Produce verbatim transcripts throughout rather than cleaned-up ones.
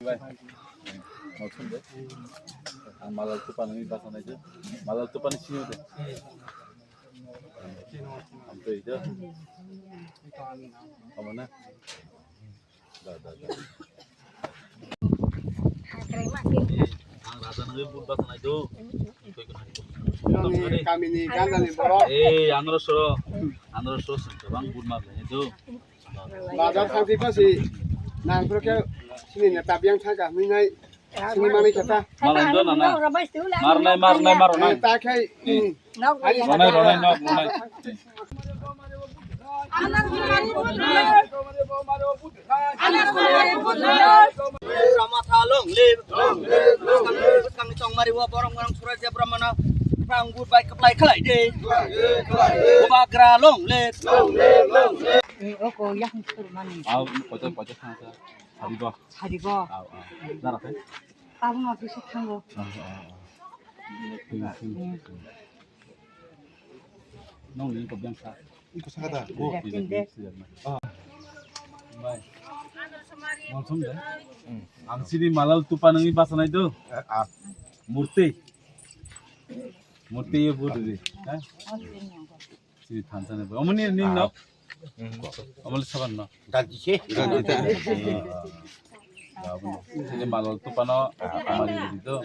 Bai. Ang Malal Tupa nangwi basa nai de. Malal Tupa ni sini de. Ang to ida. Apa na? Da, da, da. Ang raja nangwi but basa nai do. Kamini gandani borok. Eh, andro so, andro so sengkabang but ma nai do. Bazar thangsi pasi nang phuru khe sini neta biyang thangka hwnwi nai sini manwi khe ta. Malai do nana. Marnai, marnai, marnai. Eh, ta khai, hmm. Ronai, ronai, nok, ronai. Rama tha long live. Bwskang, bwskangni chongmari o borok morang surai je brahmana. Bang but bai kwplai khlai de. Bubagra long live. Eh, oko yang kurmani. Au, pojok, pojok thang sa. Sarigo. Sarigo. Au, au. Dara khe? Tabung office thango. Au, au, au. Nong ni ko biang sa. Iko saka da. Bo. Bai. Monsum de. Ang sini Malal Tupa nangwi basa nai do. Ah. Murti. Murti ye budi. Ha? Sini thansa ne. Omoni ni no. Omoni saban no. Ganti se. Ganti ta. Sini Malal Tupa no amari budi do.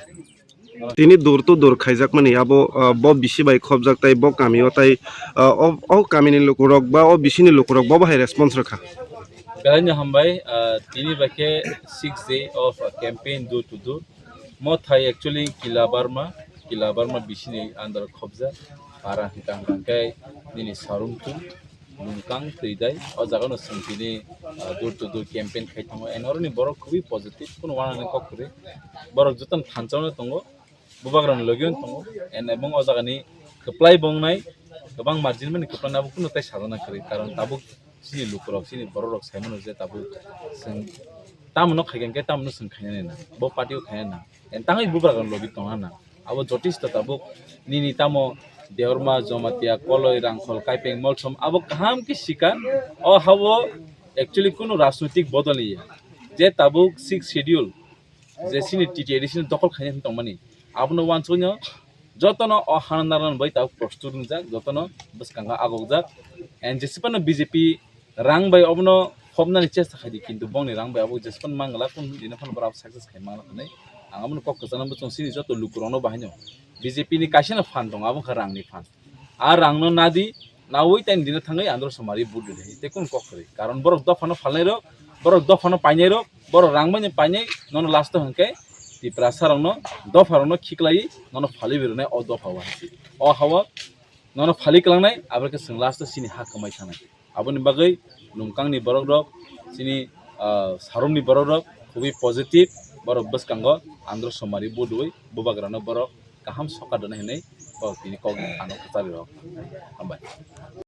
Tini door to door khaijakmani abo, ah, bo bisi bai khobjak tai bo kamio tai, ah, o, o kamini lukurok ba o bisini lukurok bo bahai response rwkha. Belai no hambai, ah, tini bai khe six day of, ah, campaign door to door. Mo thai actually Kila Barma, Kila Barma bisini under khobjak. Para hwnkha hwnkha khe nini sarum tu. Nungkang twi dai, o jaga no chwng tini, ah, door to door campaign khai tongo, and oroni borok khubui positive, kuno wanani kok kwrwi, borok jotono thansa no tongo, bubagrani logi no tongo, and ebong o jaga ni kwplai bongnai, kwbang margin mani kwplai nabo kuno tai sajana kwrwi, karon tabuk chini lukurok, chini borok rok sai mano je tabuk chwng tamo no khai khe tamo no chwng khainani na, bo party o khainani na. Tangwi bubagrani logi tongna nang. Abo jotisto tabuk nini tamo Deorma, Jomatia, Koloi, Rangkhol, Kaipeng, Molsom abo kaham khe sika. O habo actually kunu rajnoitik bodol ya. Je tabuk sixth schedule, je sini T T A D C ni dokol khaina tongmani. Abono wansukno jotono o hana narwknani bai tabuk prostut wngjak, jotono bwskango agokjak. And jesipano B J P rang bai obono phobnani chesta khaidi, kintu bongni rang bai abo jespan mangla kun dino phano borok success khai mangla hwnwi ang abono kok kwchangno bwchwng sini joto lukurokno bahaino B J P ni kaisano phan tongo, abo wngkha rangni phan. A rangno nadi, nawi tei dino thangwi andro somari vote rwdi, tei kun kok kwrwi. Karon borok dophano phalnai rok, borok dophano painai rok, borok rang bai painai, nono last o hwnkhe Tiprasa rokno, dopha rokno khiklaiwi nono phalwi rwnai o dopha o. O ha o nono phali kwlangnai, abo khe chwng last o chini ha kwmai thangnai. Aboni bagwi Lumkangni borok rok, chini, ah, Sarumni borok rok khubui positive, borok bwskango andro somari budui bubagrano borok kaham soka rwnai hinwi borok tini kok ano kwchari rok. Hambai.